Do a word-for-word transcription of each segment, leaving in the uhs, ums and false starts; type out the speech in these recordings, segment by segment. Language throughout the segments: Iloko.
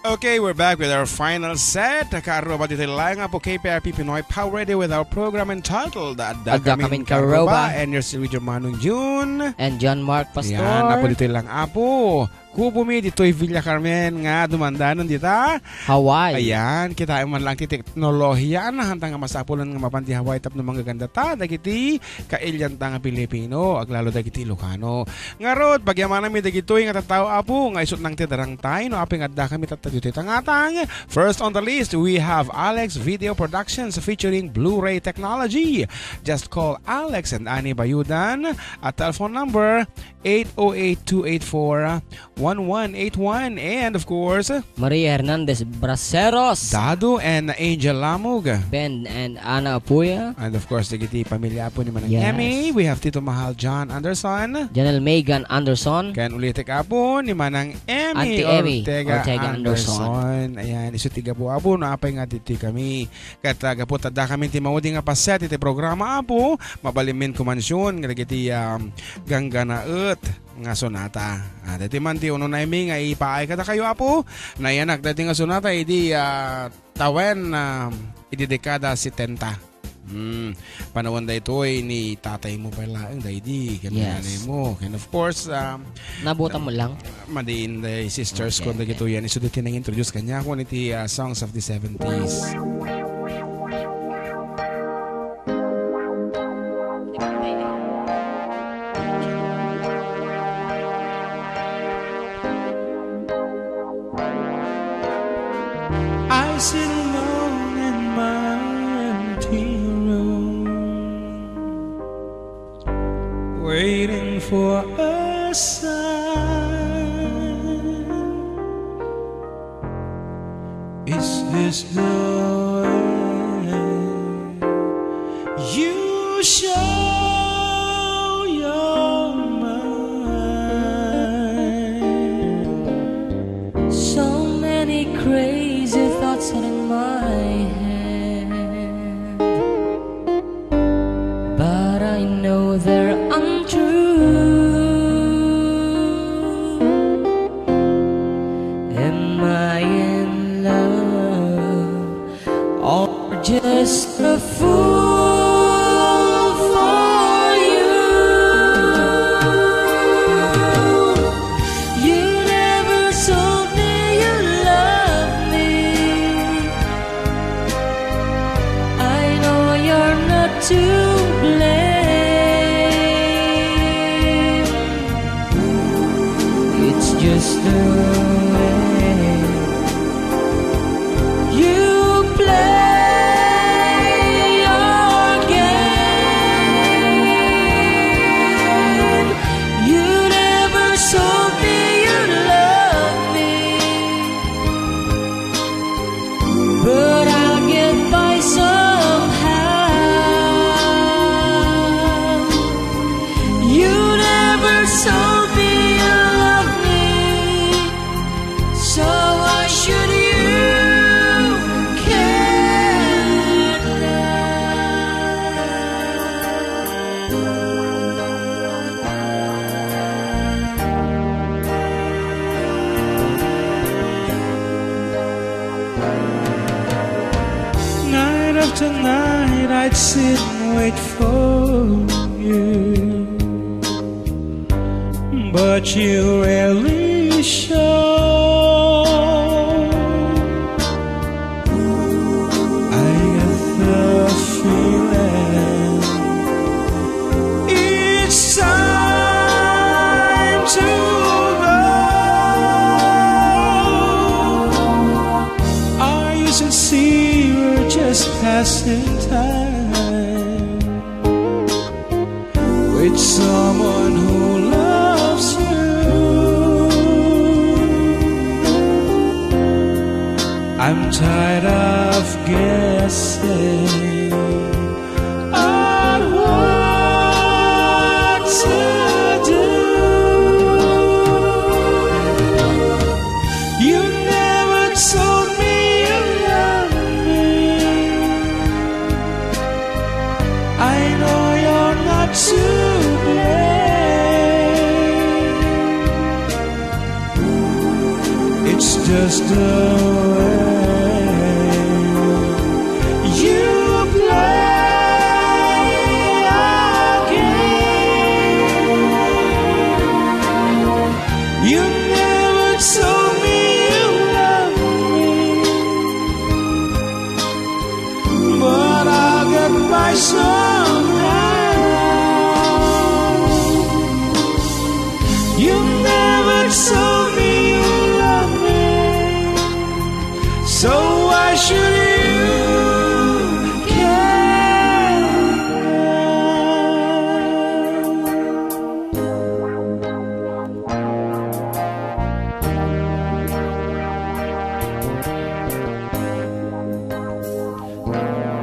Okay, we're back with our final set. Karuba ditoy lang po K P R P Pinoy Power Radio with our program entitled Adda Adda Kamin Kamin Karuba. Karuba. And you're still with your Manong June. And John Mark Pastor. Yan, apo ditoy lang, apo. Kubo mi ditoy Villa Carmen nga dumandanon dita. Hawaii. Ayan, kita man lang ti teknolohiya na hantang nga masapulan nga mapan ti Hawaii tapno manggaganda ta dagiti kailian ta nga Pilipino, aglalo dagiti Ilocano. Ngarud, pagyamananmi dagitoy nga tattao, Apo, nga isut' nang ti darangtay, no apay nga adda kami tatta ditoy tangatang. First on the list, we have Alex Video Productions featuring Blu-ray technology. Just call Alex and Annie Bayudan at telephone number eight oh eight, two eight four, one one eight one. And of course, Maria Hernandez Braceros. Dado and Angel Lamug. Ben and Ana Apuya. And of course, dagiti pamilya apo ni Manang Yes. Emmy. We have Tito Mahal John Anderson. Janelle Megan Anderson. Ken ulitek apo ni Manang Emmy Auntie Emmy Ortega Ortega Anderson. Anderson. Ayan, isu ti gapu apo, no apay nga ditoy kami. Ket, ah, gapu ta adda kami ti maudi nga paset iti programa apo, mabalinmin kumansion nga dagiti, um, gangganaet nga sonata. Ah, daytoy man ti ununaymi nga ipaay kadakayo, Apo. Nayanak daytoy nga sonata idi, ah, tawen, ah, idi dekada setenta. Hmm. Panawen daytoy ni tataymo pay laeng, daydi, ken Yes. nanaymo. Ken of course, um, Nabutanmo lang? Madiin day sisters Okay, ko, okay. dagitoy yan. Isu daytoy nang-introduce kaniak iti, ah, Songs of the seventies. I sit alone in my empty room, waiting for a sign. Is this the way you show your mind? So many crazy thoughts in my head, but I know they're untrue. Am I in love or just a fool for you? You never told me you love me. I know you're not to blame. It's just the way you play your game. You never told me you love me, but I'll get by somehow. You never told me you love me, so why should you care now? Night after night, I'd sit and wait for you, but you rarely show. I get the feeling each time to go. Are you sincere or just passing time with someone who loves you? I'm tired of guessing on what to do. You never told me you love me. I know you're not to blame. It's Just the way you play a game. You never told me you love me, but I get my somehow. You never told me you love me, so why should you care?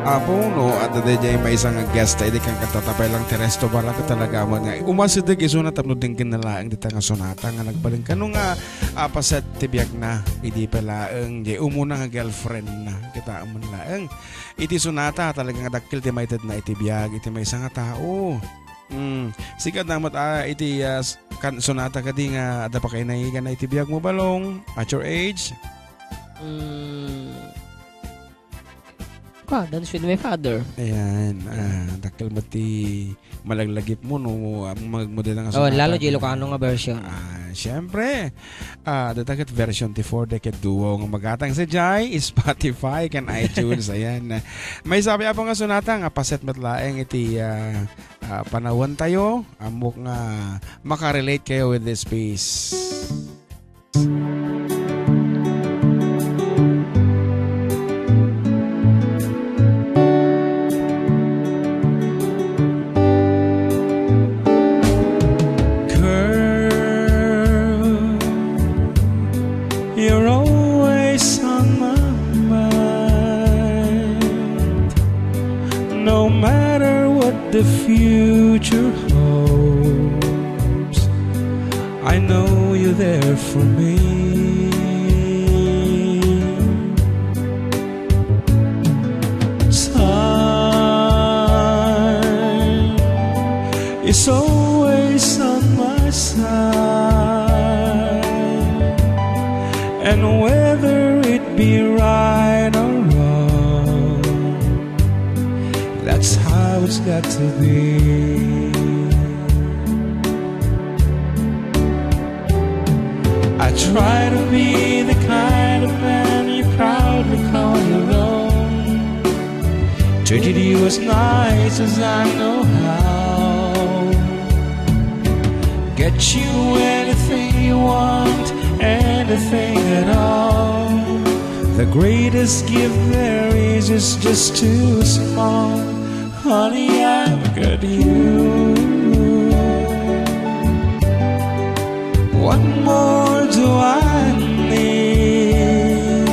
Apo, no, adda daydiay maysa nga guest ta idi kan kanta, ta pay lang ti resto bar, talaga man nga umasideg isuna tapno denggenna laeng dita nga sonata nga nagbalin kano nga, ah, paset ti biagna idi pay laeng diay umuna nga girlfriend na. Kitaem man laeng iti sonata, talaga nga dakkel ti maitedna iti biag iti maysa nga tao. Mm, sika adda met, ah, iti, ah, s-, kan-, sonata kadi nga adda pakainaigana iti biagmo, Balong, at your age? Mm. Ka, Dance with My Father. Ayan, ah, dakkel met ti malaglagipmo no, ah, magmodel nga Oh, sonata. Lalo di Ilocano nga version. Ah, siyempre. Ah, data ket version ti four decade duo nga magatang sadiay Spotify ken iTunes. Ayan. Maysa pay, Apo, nga sonata nga paset met laeng iti, ah, ah, panawen tayo. Ammok nga makarelate kayo with this piece. Girl, you're always on my mind. No matter what the future holds, I know you're there for me. Time is always on my side, and whether it be right or wrong, that's how it's got to be. I try to be the kind of man you proudly call your own. Treated you as nice as I know how. Get you anything you want, anything at all. The greatest gift there is is just too small. Honey, I've got you. What more do I need?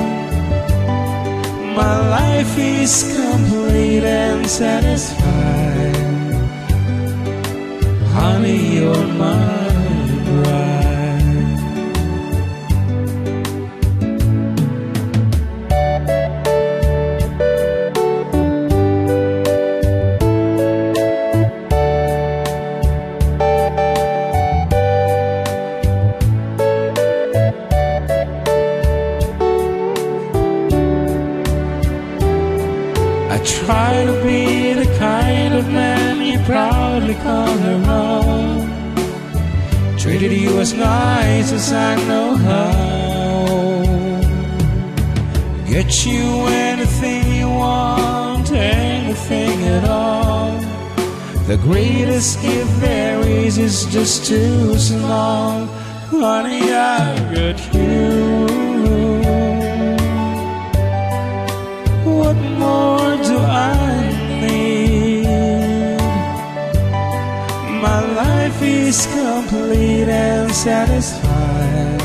My life is complete and satisfied. Honey, you're my bride. I try to be the kind of man you proudly call your own. Treated you as nice as I know how. Get you anything you want, anything at all. The greatest gift there is is just too small. Honey, I've got you. What more do I need? My life is complete and satisfied.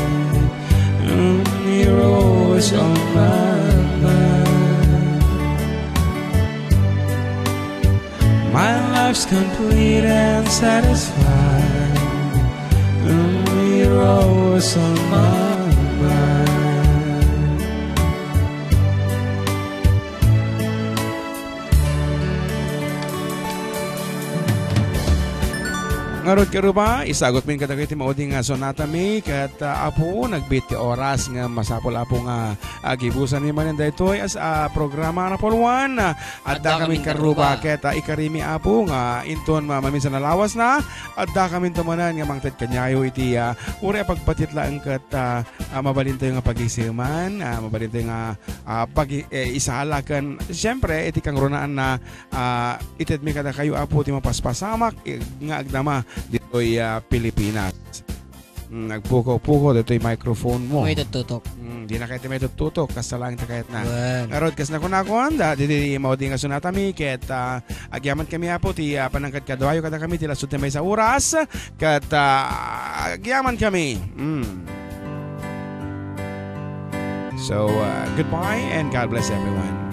Mm, you're always on my mind. My life's complete and satisfied. Mm, you're always on my mind. Ngarud, karuba, isagutmin kadagiti maudi nga sonatami, ket, ah, Apo, nagbiit ti oras nga masapul, Apo, nga, ah, gibusanmi manen daytoy as, ah, programa, Apo, Juan. Ah, adda kami karuba, ket, ah, ikarimi, Apo, nga inton ma-, maminsan a lawasna, adda kami manen nga mangted kaniayo iti, ah, uray a pagbatit laeng ket, ah, ah, mabalintayo nga pagiseman, ah, mabalintayo nga, ah, pagi-, eh, isala ken, siyempre, iti kangrunaan na, ah, itedmi kadakayo, Apo, ti mapaspasamak, eh, nga agdama ditoy, ah, Pilipinas. Mm, nagpukaw-pukaw ditoy microphone mo. May tuttutok. Mm, di na kayat may tuttutok, kasta laeng ti kayatna. Wen. Ngarud, kas nakunakon, da, didi, maudi nga sonatami, ket, ah, agyaman kami, Apo, ti, ah, panangkadkaduayo kadakami ti lasud ti maysa oras, ket, ah, agyaman kami. Mm. So, uh, goodbye and God bless everyone.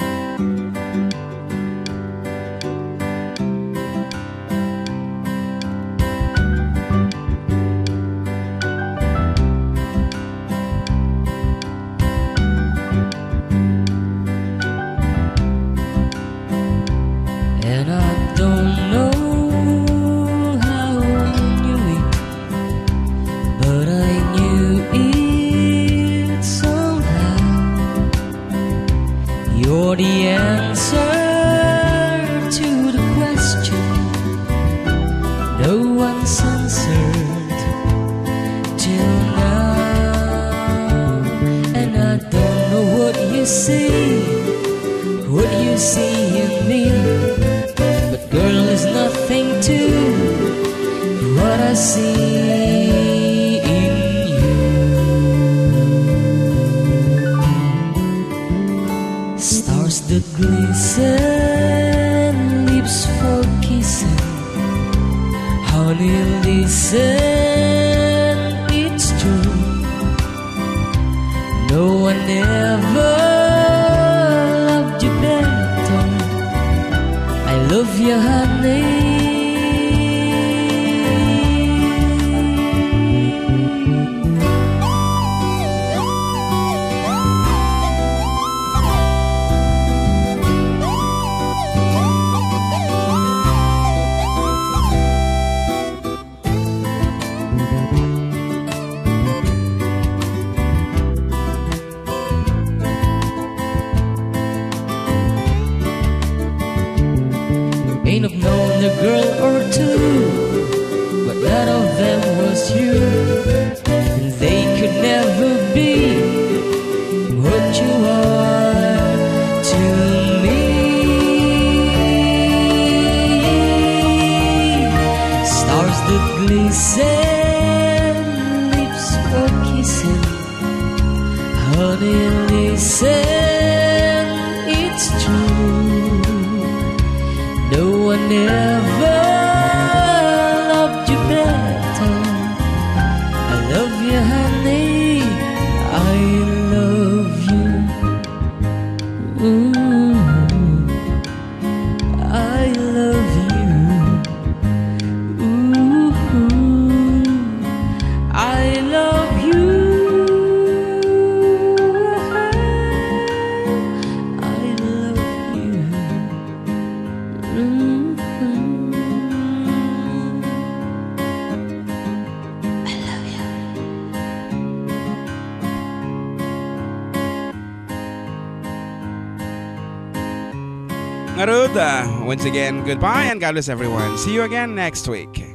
And I don't know how you mean, but I knew it somehow. You're the answer to the question no one's answered till now. And I don't know what you see, what you see in me, but girl is nothing to what I see in you. Stars that glisten, lips for kissing, honey, listen, it's true. No one ever loved you better. I love you, honey. May have known a girl or two, but none of them was you. And they could never be what you are to me. Stars that glisten, lips for kissing. Honey, listen, it's true. No one ever loved you better. I love you, honey. I love you. Ooh. I love you. Ooh, I love you. I love you. Ooh, I love you. Ngarud, uh, once again, goodbye and God bless everyone. See you again next week.